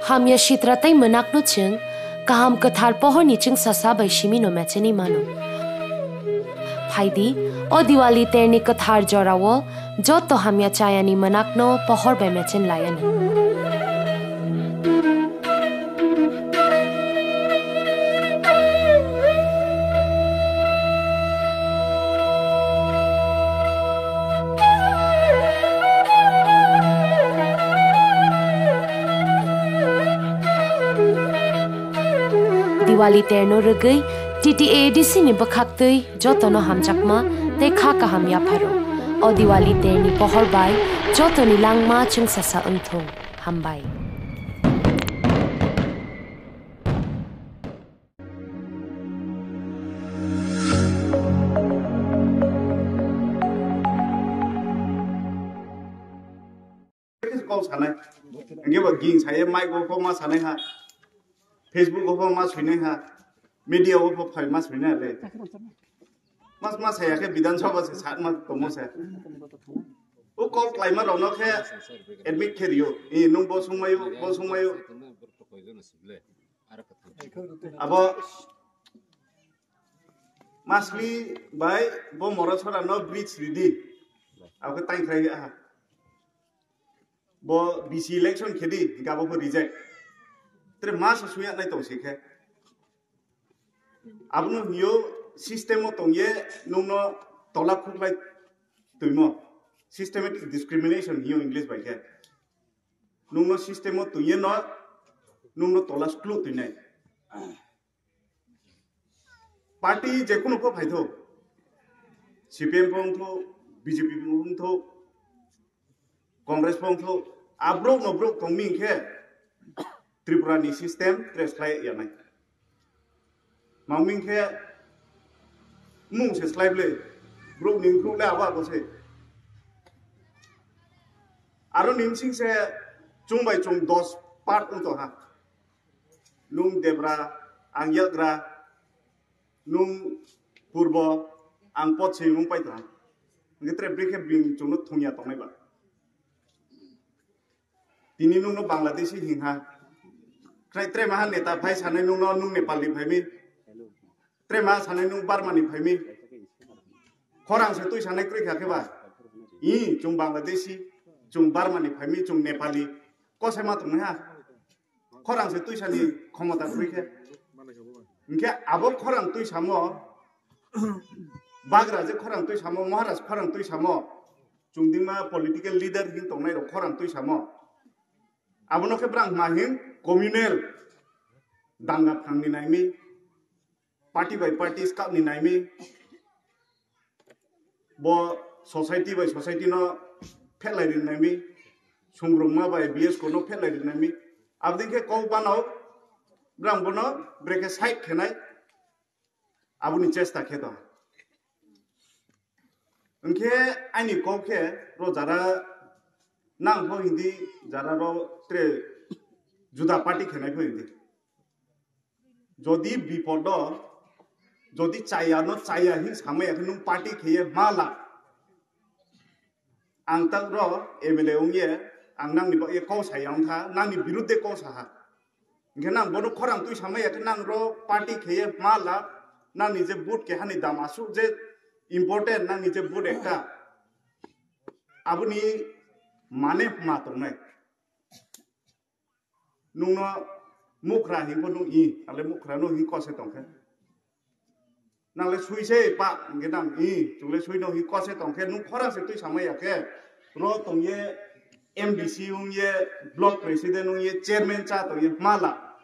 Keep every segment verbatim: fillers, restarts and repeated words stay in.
Hamya sitra tei mwnakno chwng kaham kwthar pohorni chwngsasa bai simi no mechenwi mano. Phaidi, o Diwali terni kwthar jorao joto hamya chayani mwnakno pohor bai mechen laiani. Diwali terno rwgwi T T A A D C ni bwkhaktwi jotono hamjakma tei kha kaham yapharo. O Diwali terni pohor bai jotoni langma chwngsasa wngthung. Hambai. Kok sanai. Hingke bo ging saye, mic o pho ma sanai ha. Facebook o pho ma suinai ha. Media o pho phai ma suinai le. Mas ma saya khe Bidhan Sabha se sat ma tomo se. O kok klaima rok no khe admit khe rio. I nung bo sungmayo, bo sungmayo. Abo Masli bai bo Morasora no bridge ridi. Abo khe tang khlai ha. Bo B C election khedi, hingke abo bo reject. Tre ma se suya nai tong si khe. Abono hiyo system o tong ye nung no tola khuklai tuimo. Systematic discrimination hiyo English bai khe. Nung no system o tong ye no nung no tola sklu tuinai. Party je kunu pho phaithok, C P M pho wngthok, B J P pho wngthok, Congress pho wngthok, abrok no brok tongmi khe Tripura ni system trace khlai yanai. Maming khe mung se slai ble, brok ni brok le abo abo se. Aro ni bsing se chung bai chung dos part wngtong ha. Nung debra, ang yagra, nung purbo, ang pochim wng pai tong. Hingke tre bri khe bini chwngno thungya tongnai ba. Tini nungno Bangladeshi hing ha. Krai tre maha neta phai sanai nungno nung Nepal ni phaimi. Tre maha sanai nung Burma ni phaimi. Khorang se twi sanai kwrwi kha khe ba. I, chung Bangladeshi, chung Burma ni phaimi, chung Nepali. Kosai ma tongnai ha. Khorang se twisani khomota kwrwi khe. Hinkhe abo khorang twisamo, bagra je khorang twisamo, Maharaj khorang twisamo, chungdingma political leader hin tongnai rok khorang twisamo. Abono khe brang ma hin communal danga phangni naimi, party by party skapni naimi, bo society by society no phetlai rinai mi, sungrungma by B S ko no phetlai rinai mi. Abdin khe kok bano, brang bono brekhe side khenai, aboni chesta khe to. Hingkhe ani kok khe ro jara nang pho hindi jara ro tre juda party khenai pho hindi. Jodi bipodo, jodi chaya no chaya hin samaya khe nung party kheye mala. Ang tak ro M L A ong ye, ang nang ni bagwi kok saya ong kha, nang ni birudde kok saha. Hingkhe nang bono khorang twi samaya khe nang ro party kheye mala, nang ni je vote keha ni dam asuk je important, nang ni je vote ekta. Aboni mane ma tongnai. Nungno mukra hingkhe nung i, ale mukra no hing kose tongkhe. Nangle sui se pa, hingkhe nang i, chungle sui no hing kose tongkhe, nung khorang se twi samai ya khe. Ro tong ye M D C wng ye, block president wng ye, chairman cha tong ye, mala.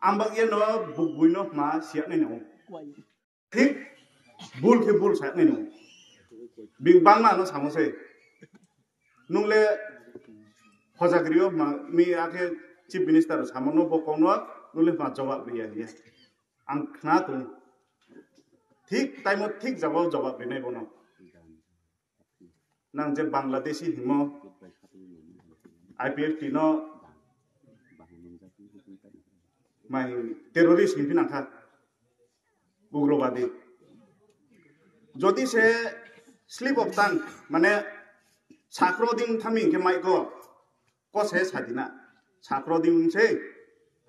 Ambak ye no buk bui no ma siya nai no. Thik bul khe bul sa nai no. Bing bangma no samo se. Nungle hojagri o ma mi akhe chief minister samo no bo kono nungle ma jawab riya riya. Ang khna tu. Thik time o thik jawab jawab rinai bono. Nang je Bangladeshi himo, I P F T no mai terrorist himpi nangkha, ugrobadi. Jodi se slip of tongue, mane sakro ding thami hingke mai go, kose sadina. Sakro di wng se,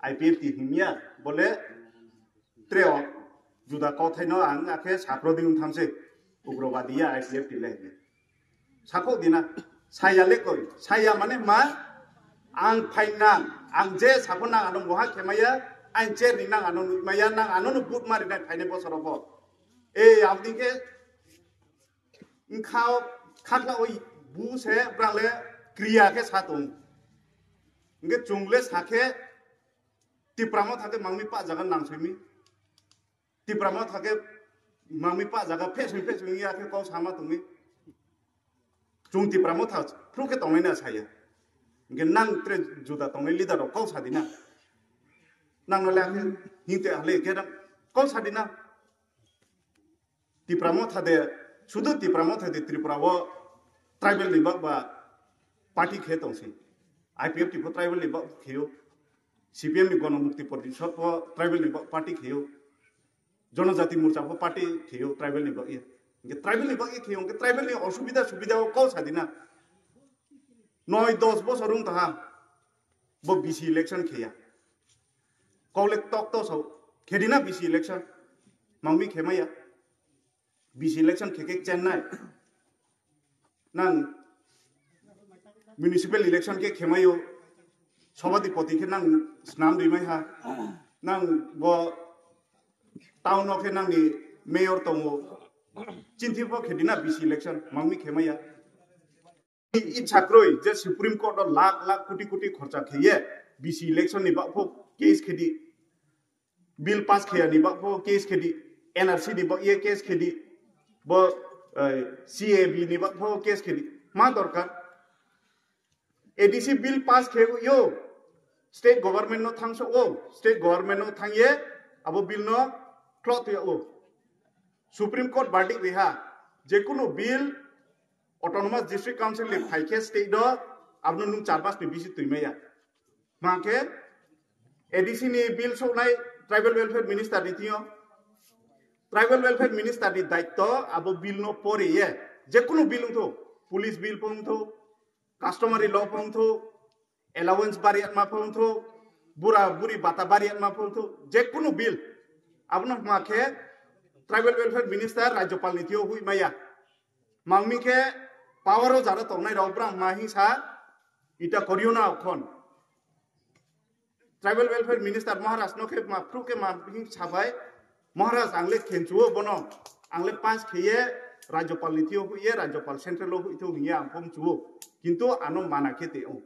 I P F T himya, bole treo juda kothai no ang akhe sakro di wng tham se, ugrobadi ya I P F T le himya. Sakho dina, saya le koi, saya mane ma, ang phai nang, ang je sakho nang ano moha khemaya, ang cher ni nang ano nui maya, nang ano no but mari nai phaine bosoro bo. E, abdi ke, Wngkha o khakla oi bu se brang le kriya khe sa tong. Hingke chwng le sa khe Tipra Motha khe mangmi pa jaga nang simi. Tipra Motha khe mangmi pa jaga phesing phesing ya khe kok sama tongmi. Chwng Tipra Motha phru khe tongnai na saya. Hingke nang tre juda tongnai leader rok kok sa di na. Nang no le akhe hingte hale khe kok sa di na. Tipra Motha de, sudu Tipra Motha de Tripura o tribal ni bak ba party khe tong si. I P F T pho tribal ni bak khe o. C P M ni Gono Mukti Porishod pho tribal ni bak party khe o. Jonojati Morcha pho party khe o tribal ni bak ye. Hingke tribal ni bak ye khe o, hingke tribal ni osubida subida o kok sa di na. Noi dos bosor wng taha. Bo B C election khe ya. Kok le tok to sao. Khe di na B C election. Mangmi khe maya. B C election khe khe Chennai. Nang municipal election khe khe mayo. Sobhadipoti khe nang snam ri mai ha. Nang bo town o khe nang ni mayor tongo. Chinthi pho khe di na B C election. Mangmi khe maya. Icha kroi je Supreme Court o lakh lakh koti koti khorcha kheye B C election ni bak pho case khedi, bill pass kheyani bak pho case khedi, N R C ni bak ye case khedi, bo, eh, C A B ni bak pho case khedi. Ma dorkar? A D C bill pass khe yo, state government no thangso o, state government no thangye abo bill no khlok tuya o. Supreme Court verdict riha, jekunu bill Autonomous District Council ni phai khe state do, abono nung char mas ni bisi twi maya. Ma khe A D C ni bill soknai Tribal Welfare Minister ni thio. Tribal Welfare Minister ni daitto abo bill no pore ye, jekunu bill wngtho, police bill pho wngtho, customary law pho wngtho, allowance bariyatma pho wngtho, bura buri bata bariyatma pho wngtho, jekunu bill. Abono ma khe Tribal Welfare Minister Rajyapal ni thio hui maya. Mangmi khe power o jara tongnai rok brang ma hingsa ita koriyo na okhon. Tribal Welfare Minister Maharaj no khe ma phru khe ma hing sabai, Maharaj ang le khenchuo bono, ang le pass kheye Rajyapal ni thio huiye, Rajyapal central o hui thio hiye ang phom chuo. Kintu ano mana khe te o.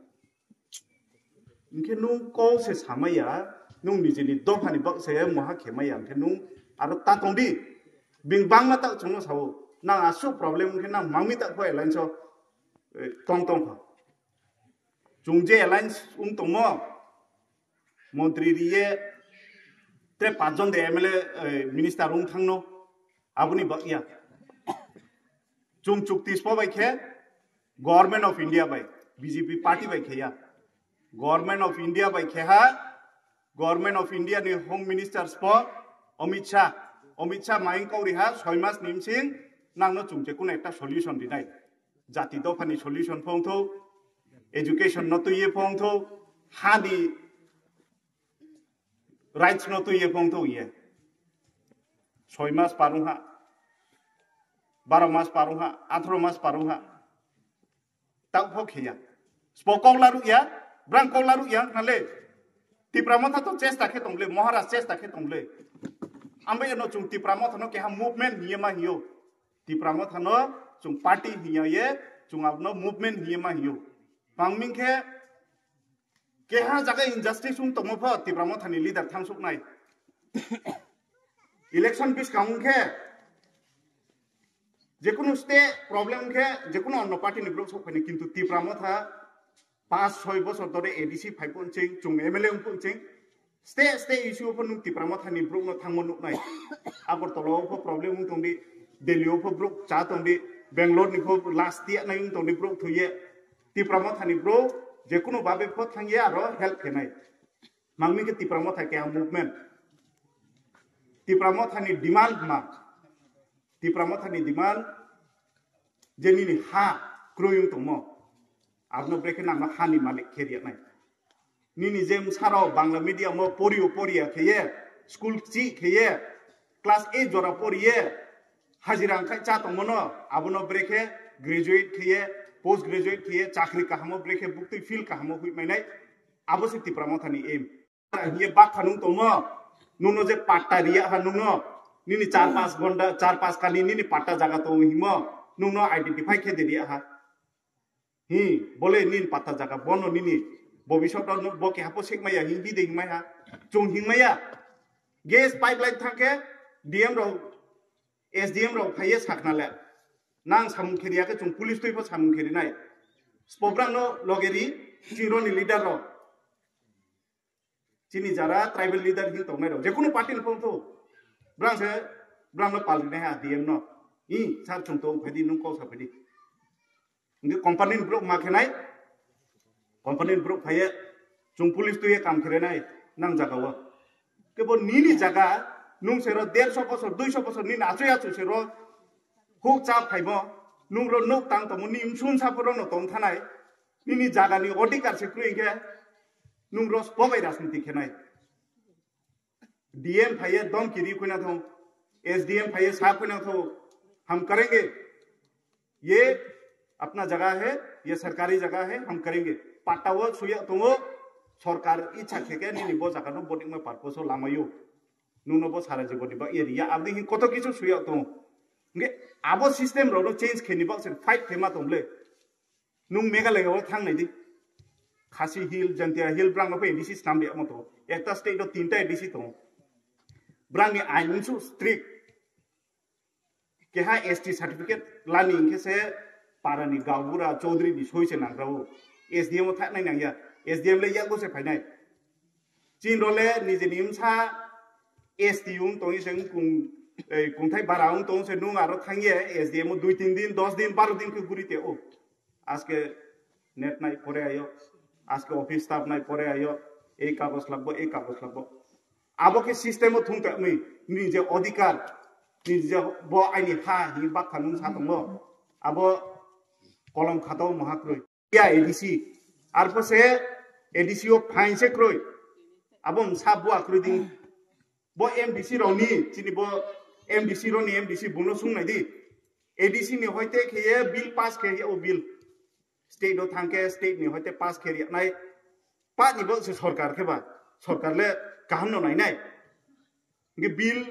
Hingkhe nung kok se samaya, nung nijini dophani bak se moha khemaya, hingkhe nung aro ta tongdi. Bing bangma ta chwngno sao, nang asuk problem hingkhe nang mangmi ta kho alliance o, eh, tong tong kho. Chwng je alliance wng tongmo, montri riye, te pachjon de M L A, eh, minister wng thangno, aboni bak ya. Chwng chukti spo bai khe Government of India bai, B J P party bai khe ya. Government of India bai khe ha, Government of India ni Home Minister spo Amit Shah, Amit Shah maing kauri ha soi mas ni bsing nangno chwng je kuno ekta solution rinai. Jati dophani solution phongtho, education no twiye phongtho, hani rights no twiye phongtho ye. Soi mas parung ha, baro mas parung ha, atharo mas parung ha. Tau pho khiya. Spo kok laru ya, brang kok laru ya, nale. Tipra Motha to chesta khe tongle, Maharaj chesta khe tongle. Ambe no chwng Tipra Motha no keha movement hiye ma hiyo. Tipra Motha no chwng party hiya ye, chwng abno movement hiye ma hiyo. Pangming khe keha jaga injustice wng tongmo pho Tipra Motha ni leader thangsuk nai. Election biskang wng khe jekunu state problem wng khe jekunu onno party ni borok sok phaini, kintu Tipra Motha pas soi bosor dhore A D C phai pon ching, chwng M L A wng pon ching, state, state issue pho nwng Tipra Motha ni borok no thangmo nuk nai. Agartala o pho problem wng tong di, Delhi o pho borok cha tong di, Bangalore ni pho last tiya nai wng tong di borok thwiye. Tipra Motha ni borok jekunu babe pho thangye aro help khe nai. Mangmi khe Tipra Motha keha movement. Tipra Motha ni demand ma. Tipra Motha ni demand je nini ha kroi wng tongmo. Abno brekhe nangno ha ni malik khe riya nai. Nini je bwsarok Bangla medium o porio poria kheye, school chi kheye, class eight jora poriye, hajira wngkhai cha tongmano, abono brekhe graduate kheye, post graduate kheye, chakri kahamo brekhe buktwi field kahamo huimainai, abo se Tipra Mothani aim. Hiye bakha nung tongmo, nungno je patta riya ha nungno, nini char pas gonda, char pas kani nini patta jaga tongo himo, nungno identify khe de riya ha. Hi, bole nin patta jaga, bono nini bobisot no bo keha po sekmaya, hi, hi de hingmaya, chung hingmaya. Gas pipeline thangkhe D M rok, S D M rok phaiye sakna le. Nang samung kheriya khe chung police twi pho samung kherinai. Spobrang no logeri, chironi leader rok. Chini jara tribal leader hin tongnai rok. Jekunu party ni phone to. Brang se, brang no pal rinai ha D M no. I, sar chung to phadi nung ko sa phadi. Nge company ni brok ma khenai. Company ni brok phaiye. Chung police tuye kam khere nai. Nang jaga o. Kebo nini jaga, nung sero derso bosor, duiso bosor nini achoi achoi sero. Huk cha phaimo. Nung ro nuk tang tomo ni msun sa poro no tong thanai. Nini jaga ni odhikar se kroi khe. Nung ro spobai rajniti khenai. D M phaiye dom kiri khuina thong, S D M phaiye sa khuina thong, hum karenge, ye apna jaga hai, ye sarkari jaga hai, hum karenge. Patta wo suya tongo, sarkar ichha kheke nini bo jaga no boding ma purpose o lamayo. Nuno bo sara jiboni ba area abdi hin koto kichu suya tongo. Nge abo system rok no change kheni bak sen fight khema tongle. Nung Meghalaya o thang nai di. Khasi Hill, Jaintia Hill, brang no phe A D C snam di amo to. Ekta state o tinta A D C tongo. Brang ni ain su strict. Keha S T certificate lani hingke se para ni gaubura, chaudhary ni soi se nang rao. S D M o thak nai nang ya. S D M le yago se phainai. Chin role nijeni wngsa S T wng tongwi se wng kung, ei, kungthai bara wng tong se nung aro thangye S D M o dui tin din, dos din, baro din khe guri te o. Aske net nai pore ayo, aske office staff nai pore ayo, ei kagos lagbo, ei kagos lagbo. Abo khe system o thung tongwi nini je odhikar, nini je bo aini ha hinwi bakha nung sa tongo. Abo kolom khatao mahakroi. Ya A D C. Arpho se A D C o phain se kroi. Abo msa bua kroi ding. Bo M D C rokni, chini bo M D C rokni M D C buno sung nai di. A D C ni hoite khe ye bill pass khe ye o bill. State o thang khe state ni hoite pass khe ri nai. Pa ni bo se sorkar khe ba. Sorkar le kaham no nai nai. Hingke bill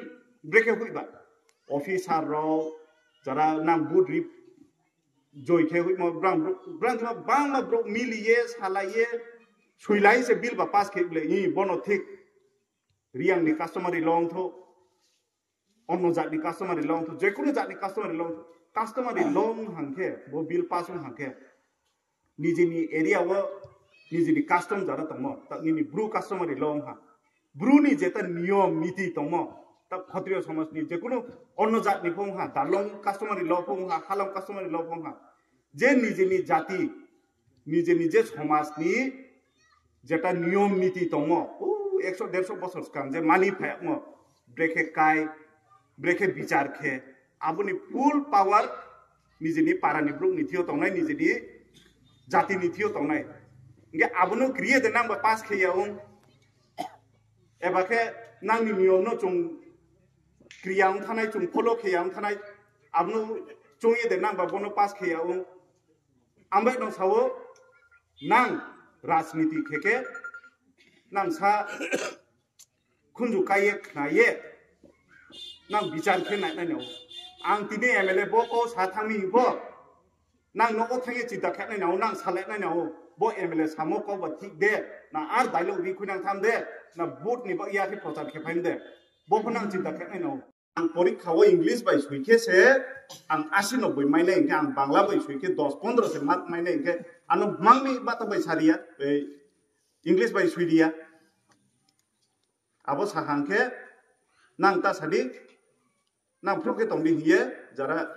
brekhe huiba. Officer rok, jara nang vote rip joi khe huimo, brang, brang jima bangma borok miliye, salaye, suilai se bill ba pass khe bile, i bono thik Riyang ni customary law wngtho, onno jat ni customary law wngtho, jekunu jat ni customary law wngtho, customary law wng hangkhe, bo bill pass wng hangkhe, nijini area o nijini custom jara tongmo, ta nini bru customary law wngkha. Bru ni jeta niyom niti tongmo, ta Khatriya somaj ni jekunu onno jat ni pho wngkha, Darlong customary law pho wngkha, Halam customary law pho wngkha. Je nijini jati, nijini je somaj ni jeta niyom niti tongmo, o ekso derso bosor swkang je mani phayakmo, brekhe kai, brekhe bichar khe, aboni full power nijini parani borok ni thio tongnai, nijini jati ni thio tongnai. Hingke abono kriye de nang ba pass khe ya wng, eba khe nang ni niyom no chung kriya wng thanai, chung follow khe ya wng thanai, abono chungye de nang ba bono pass khe ya wng. Ambai no sao nang rajniti khe khe nang sa khunju kaiye khnaye nang bichar khe nai nai no. Ang tini M L A bo ko sa thangni bo nang nogo thangye chinta khe nai no, nang sale nai no. Bo M L A samo ko ba thik de, na ar dialogue ri khui nang tham de, na vote ni ba ya khe prochar khe phaim de. Bo pho nang chinta khe nai no. Ang porikha o English bai sui khe se ang asi noboi mainai hingkhe, ang Bangla bai sui khe dos pondro se mark mainai hingkhe, ano mangni bata bai sariya, ei English bai sui riya. Abo sahang khe nang ta sadi, nang phuru khe tongdi hiye, jara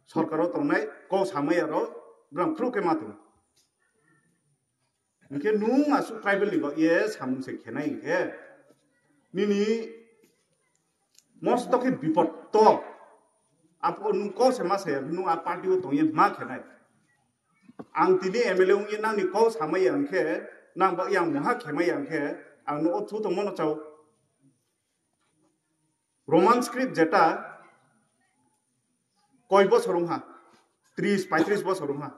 sorkaro tongnai kok samaya ro, brang phuru khe ma tong. Hingkhe nung asuk tribal ni bagwi samung se khenai hingkhe nini mosto khe bipot to. Apo nung kok se ma se nung a party o tongye ma khenai. Ang tini M L A wngye nangni kok samaya hingkhe Nang ba yang muha khemai yang khe ang no o thu tongmo no chao. Roman script jeta koi bosor wngha, tris paitris bosor wngha.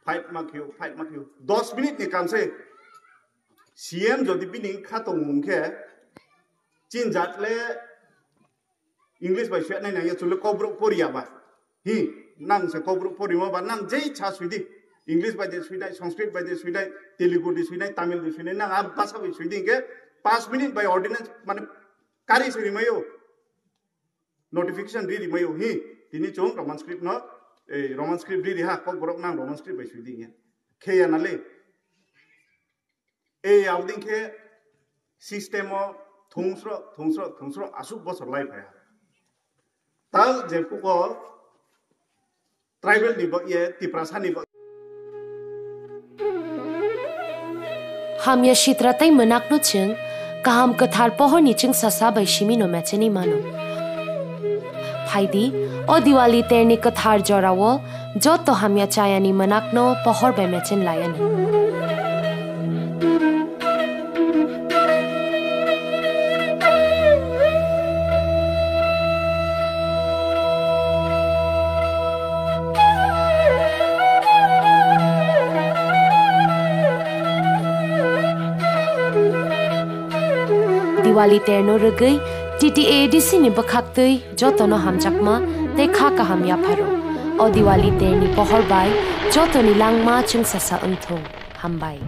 Fight ma khio, fight ma khio. Dos minute ni kam se C M jodi bini kha tongmung khe chin jat le English bai swi nai nang ya chule Kokborok poriya ba. Hi, nang se Kokborok porimo ba nang jei cha swi di. English bai de swi dai, Sanskrit bai de swi dai, Telugu de swi dai, Tamil de swi dai, nang a basa bai swi di ke five minute bai ordinance mane kari swi rimayo. Notification ri rimayo hi, tini chung Roman script no, eh, Roman script ri ri ha, Kokborok nang Roman script bai swi di ya. Khe ya na le. Ei abding khe system o thungsro, thungsro, thungsro asuk bosor lai phai ha. Tal je puko tribal ni bo ye Tiprasa ni bo. Hamya sitra tei mwnakno chwng kaham kwthar pohorni chwngsasa bai simi no mechenwi mano. Phaidi, o Diwali terni kwthar jorao joto hamya chayani mwnakno pohor bai mechen laianw. Diwali terno rwgwi T T A A D C ni bwkhaktwi jotono hamjakma tei kha kaham yapharo. O Diwali terni pohor bai jotoni langma chwngsasa wngthung. Hambai.